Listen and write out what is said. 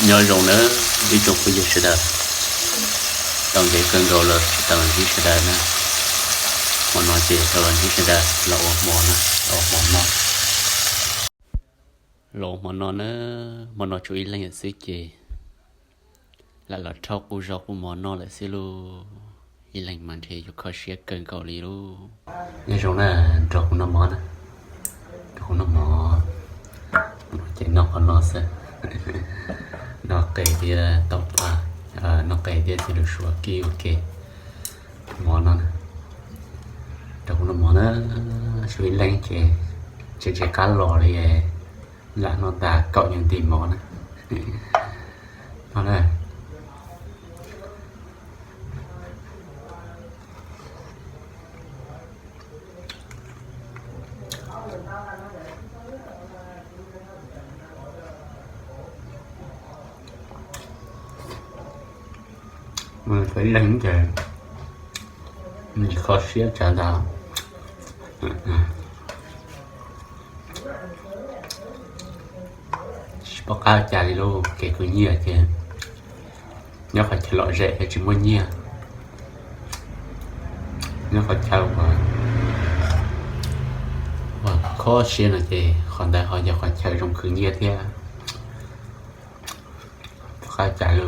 Nyob zoo nawb ib tsoom phooj ywg sawv daws, tau ntev kawg nkaus lawm tsis tau los ntsib sawv daws na. Hmo no ces tau los ntsib sawv daws los ua hmo na, los ua hmo no, los ua hmo no na. Hmo no tsuas ib leeg lawm xwb ces lam los rhaub qub zaub qub mov noj lawm xwb lauj. Ib leeg mas ntshe yuav kho siab kawg nkaus li lauj. Nyob zoo na, nrog kuv noj mov na, nrog kuv noj mov. Ces noj qhov no xwb, noj qe thiab tau pa, noj qe thiab txiv lws suav kib ua ke. Mov no, nrog kuv noj mov na, tsuas ib leeg ces tseem tsis qab los li, lam noj tas kaum nyuag nti mov na. No na. Ib leeg ces nws kho siab tsawv ntag. Tsis pom qab cas li lauj, kev khwv nyiaj ces nyob qhov chaw lom zem ces tsis muaj nyiaj, nyob qhov chaw uas kho siab no ces qhov ntawd ho yog qhov chaw zoo khwv nyiaj thiab. Pom qab cas li.